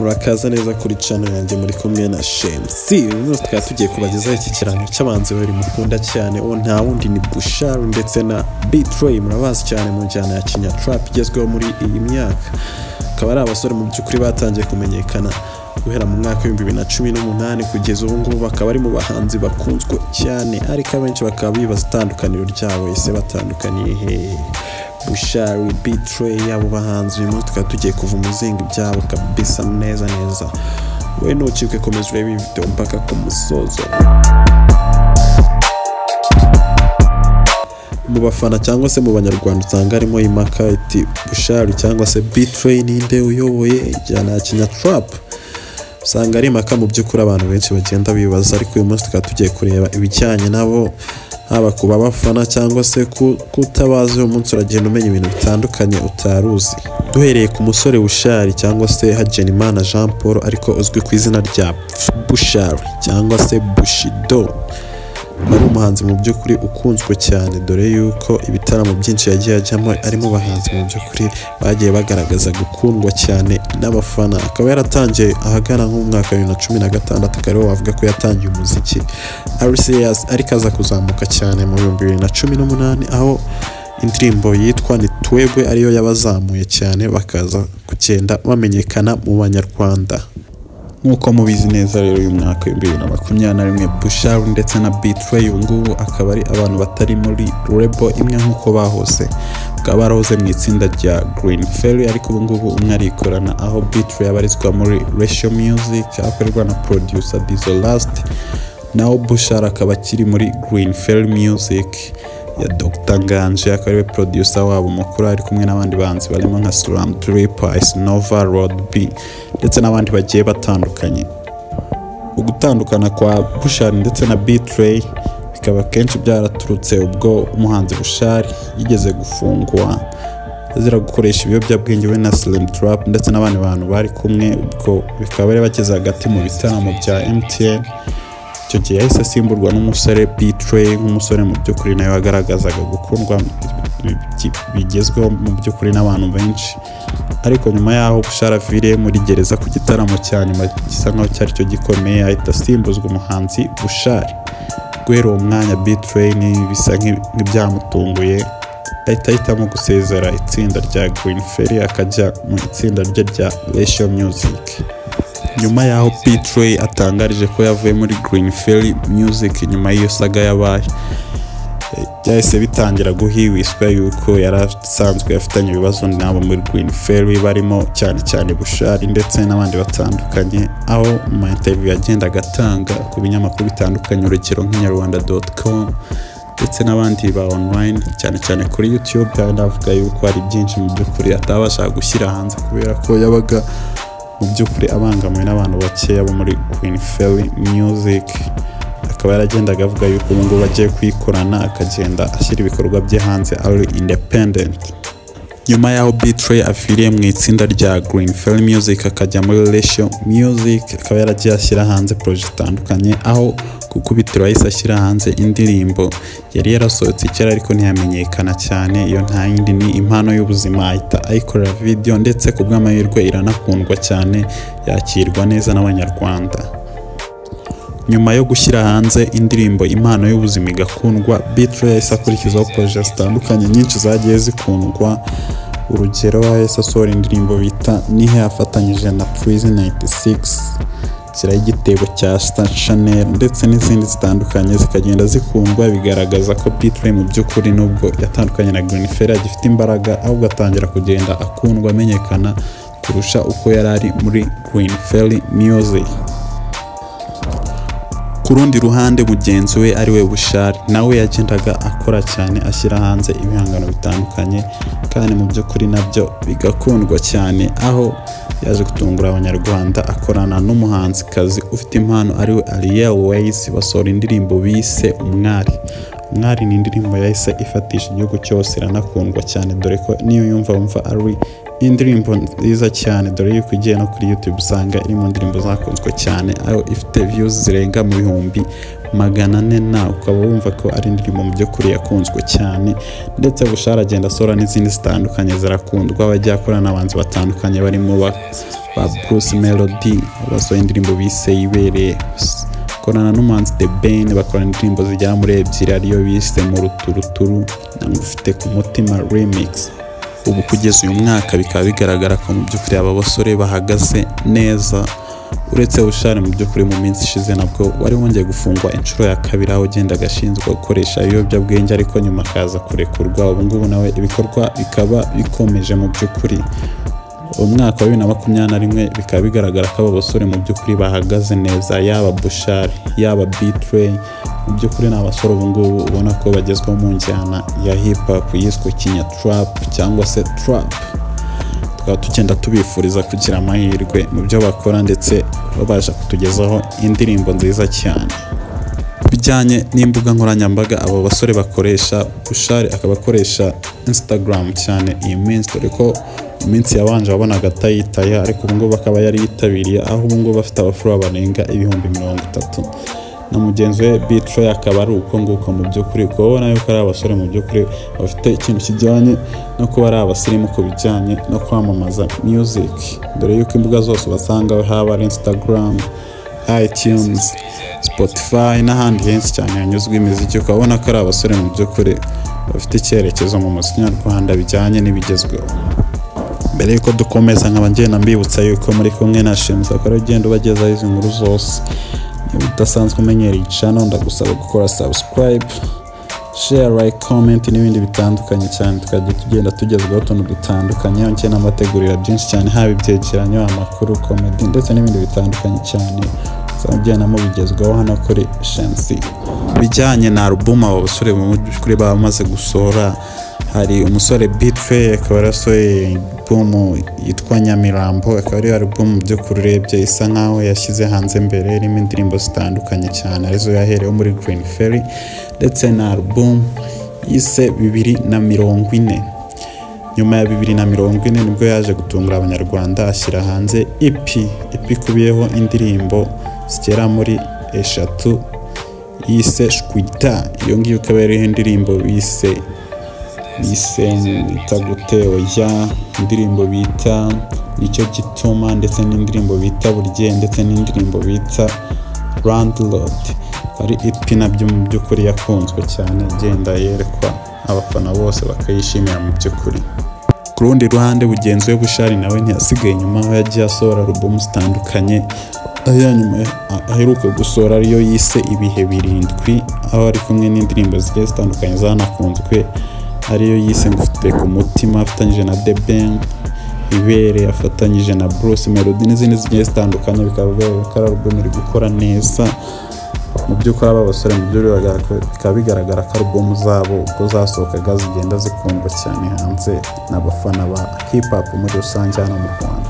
Murakaza neza kuri channel yanjye, muri kumwe na Shemsi. Uyu munsi tukaba tugiye kubagezaho iki kirango cy'abanzi babiri mukunda cyane. Uwo nta wundi ni Bushali ndetse na B-Threy, murabazi cyane mu njyana ya Kinya Trap igezweho muri iyi myaka. Akaba ari abasore mu by'ukuri batangiye kumenyekana guhera mu mwaka wa 2018 kugeza ubu ngubu, bakaba ari mu bahanzi bakunzwe cyane, ariko abenshi bakaba bibaza itandukaniro ryabo. Ese batandukaniye hehe? Bushali, B-Threy, abo bahanzi uyu munsi tukaba tugiye kuva umuzingo ibyabo kabisa neza neza. Wowe ntucike, komeza urebe iyi video mpaka ku musozo. Mu bafana cyangwa se mu banyarwanda usanga harimo impaka iti Bushali cyangwa se B-Threy, ninde uyoboye injyana ya Kinya Trap? Usanga ari impaka mu by'ukuri abantu benshi bagenda bibaza, ariko uyu munsi tukaba tugiye kureba ibijyanye nabo, haba ku babafana cyangwa se kutabazi. Uyu munsi uragenda umenya ibintu bitandukanye utari uzi. Duhereye ku musore Bushali cyangwa se Hagenimana Jean Paul, ariko uzwi ku izina rya Bushali cyangwa se Bushido, ari umuhanzi mu by'ukuri ukunzwe cyane, dore yuko ibitaramo byinshi yagiye ajyamo ari mu bahanzi mu by'ukuri bagiye bagaragaza gukundwa cyane n'abafana. Akaba yaratangiye ahagana nko mu mwaka wa 2016, akaba ariwo wavuga ko yatangiye umuziki ari serious, ariko aza kuzamuka cyane mu 2018, aho indirimbo yitwa Nitwebwe ariyo yabazamuye cyane, bakaza kugenda bamenyekana mu banyarwanda. Nk'uko mubizi neza rero, uyu mwaka wa 2021 Bushali ndetse na B-Threy ubu ngubu akaba ari abantu batari muri label imwe nk'uko bahoze, bakaba barahoze mu itsinda rya Green Ferry, ariko ubu ngubu umwe arikorana, aho B-Threy abarizwa muri Ratio Music akorerwa na producer Dizzo Last, naho Bushali akaba akiri muri Green Ferry Music ya Dr Nganji, akaba ariwe producer wabo mukuru, ari kumwe n'abandi bahanzi barimo nka Slam Drip, Ice Nova, Road B ndetse n'abandi bagiye batandukanye. Ugutandukana kwa Bushali ndetse na B-Threy bikaba kenshi byaraturutse ubwo umuhanzi Bushali yigeze gufungwa azira gukoresha ibiyobyabwenge, we na Slim Trap ndetse n'abandi bantu bari kumwe, ubwo bikaba bari bageze hagati mu bitaramo bya MTN. Icyo gihe yahise asimburwa n'umusore B-Threy, nk'umusore mu by'ukuri nawe wagaragazaga gukundwa bigezweho mu by'ukuri n'abantu benshi. Ariko nyuma y'aho Bushali aviriye muri gereza ku gitaramo cya nyuma gisa nkaho cyari cyo gikomeye, ahita asimbuzwa umuhanzi Bushali. Guhera uwo mwanya B-Threy bisa nk'ibyamutunguye, ahita ahitamo gusezera itsinda rya Green Ferry akajya mu itsinda rye rya Ratio Music. Nyuma y'aho B-Threy atangarije ko yavuye muri Green Ferry Music nyuma y'iyo saga yabaye, byahise bitangira guhiwiswa yuko yari asanzwe afitanye ibibazo n'abo muri Green Ferry, barimo cyane cyane Bushali ndetse n'abandi batandukanye, aho mu ma interview yagendaga atanga ku binyamakuru bitandukanye, urugero nk'inyarwanda.com ndetse n'abandi ba online, cyane cyane kuri YouTube, kandi avuga yuko hari byinshi mu by'ukuri atabasha gushyira hanze kubera ko yabaga mu by'ukuri abangamiwe n'abantu bakeya bo muri Green Ferry Music. Akaba yaragendaga avuga yuko ubu ngubu agiye kuyikorana, akagenda ashyira ibikorwa bye hanze ari independent. Nyuma y'aho B-Threy aviriye mu itsinda rya Green Ferry Music akajya muri Ratio Music, akaba yaragiye ashyira hanze projet zitandukanye, aho ku kubitiro yahise ashyira hanze indirimbo yari yarasohotse kera ariko ntiyamenyekana cyane. Iyo nta yindi ni Impano y'Ubuzima, ahita ayikorera video, ndetse ku bw'amahirwe iranakundwa cyane, yakirwa neza n'abanyarwanda. Nyuma yo gushyira hanze indirimbo Impano y'Ubuzima igakundwa, B-Threy yahise akurikizaho projet zitandukanye nyinshi zagiye zikundwa. Urugero, yahise asohora indirimbo bita Nihe afatanyije na Trizzie 96, shyiraho igitebo cya Chanel ndetse n'izindi zitandukanye zikagenda zikundwa, bigaragaza ko B-Threy mu by'ukuri nubwo yatandukanye na Green Ferry agifite imbaraga, ahubwo atangira kugenda akundwa, amenyekana kurusha uko yari ari muri Green Ferry Music. Ku rundi ruhande, mugenzi we ariwe Bushali nawe yagendaga akora cyane, ashyira hanze ibihangano bitandukanye kandi mu by'ukuri nabyo bigakundwa cyane, aho yaje gutungura abanyarwanda akorana n'umuhanzikazi ufite impano ariwe Ariel Wayz, basohora indirimbo bise Umwari. Umwari ni indirimbo yahise ifatisha igihugu cyose, iranakundwa cyane, dore ko niyo yumva wumva ari Indirimbo nziza cyane, dore yuko igiye no kuri YouTube usanga iri mu ndirimbo zakunzwe cyane, aho ifite views zirenga mu 400,000, na ukaba wumva ko ari indirimbo mu by'ukuri yakunzwe cyane. Ndetse Bushali agenda asohora n'izindi zitandukanye zirakundwa, bajya akorana n'abahanzi batandukanye barimo ba Bruce Melody, basohoye indirimbo bise Ibereye, bakorana n'umuhanzi The Ben, bakorana indirimbo zigera muri 2 ariyo bise mu ruturuturu na Ngufite ku mutima remix. Ubu kugeza uyu mwaka bikaba bigaragara ko mu by'ukuri aba basore bahagaze neza, uretse Bushali mu by'ukuri mu minsi ishize nabwo wari wongeye gufungwa inshuro ya 2, aho ugenda agashinzwe gukoresha ibiyobyabwenge, ariko nyuma akaza kurekurwa. Ubu ngubu nawe ibikorwa bikaba bikomeje mu by'ukuri. Umwaka wa 2021 bikaba bigaragara ko aba basore mu by'ukuri bahagaze neza, yaba Bushali yaba B-Threy, mu by'ukuri ni abasore ubu ngubu ubona ko bagezweho mu njyana ya hip hop yiswe Kinya Trap cyangwa se Trap. Tukaba tugenda tubifuriza kugira amahirwe mu byo bakora, ndetse babasha kutugezaho indirimbo nziza cyane. Bijyanye n'imbuga nkoranyambaga abo basore bakoresha, Bushali akaba akoresha Instagram cyane iyi minsi, dore ko mu minsi yabanje wabonaga atayitaye, ariko ubu ngubu akaba yari yitabiriye, aho ubu ngubu afite abafura barenga 30,000. Na mugenzi we B-Threy akaba ari uko nguko mu by'ukuri, ukaba ubona yuko ari abasore mu by'ukuri bafite ikintu kijyanye no kuba ari abasirimu ku bijyanye no kwamamaza music, dore yuko imbuga zose basanga haba ari Instagram, iTunes, Spotify n'ahandi henshi cyane hanyuzwa imiziki, ukaba ubona ko ari abasore mu by'ukuri bafite icyerekezo mu muziki nyarwanda bijyanye n'ibigezweho. Mbere yuko dukomeza nkaba ngenda mbibutsa yuko muri kumwe na Shemsa, akora ugenda ubagezaho izi nkuru zose. Niba udasanzwe umenyereye channel, ndagusaba gukora subscribe, share, like, comment n'ibindi bitandukanye cyane, tukajya tugenda tugezwaho utuntu dutandukanye, njye n'amategurira byinshi cyane, haba ibyegeranyo, amakuru, comedy ndetse n'ibindi bitandukanye cyane, mugenda mubigezwaho hano kuri Shensi. Bijyanye na album abo basore mu by'ukuri bamaze gusohora, hari umusore B-Threy akaba yarasohoye album yitwa Nyamirambo, akaba ari album mu by'ukuri urebye isa nkaho yashyize hanze mbere, irimo indirimbo zitandukanye cyane arizo yaherewe muri Green Ferry, ndetse na album yise 2040. Nyuma ya 2040 nibwo yaje gutungura abanyarwanda ashyira hanze EP ikubiyeho indirimbo zigera muri 3 yise Shwita. Iyo ngiyo ikaba ariho indirimbo bise bita gute oya, indirimbo bita Nicyo Gituma, ndetse n'indirimbo bita Burye, ndetse n'indirimbo bita Landlord. Ari EP nabyo mu by'ukuri yakunzwe cyane, igenda yerekwa abafana bose bakayishimira mu by'ukuri. Ku rundi ruhande mugenzi we Bushali nawe ntiyasigaye inyuma, aho yagiye asohora album zitandukanye, aho ya nyuma aheruka gusohora ariyo yise Ibihe 7, aho ari kumwe n'indirimbo zigiye zitandukanye zanakunzwe, ariyo yise Ngufite ku mutima afatanyije na The Ben, Ibere afatanyije na Bruce Melody n'izindi zigiye zitandukanye, bikaba ari album iri gukora neza. Mu by'ukuri aba basore mu by'ukuri bikaba bigaragara ko album zabo ubwo zasohokaga zigenda zikundwa cyane hanze n'abafana ba hip hop muri rusange hano mu Rwanda.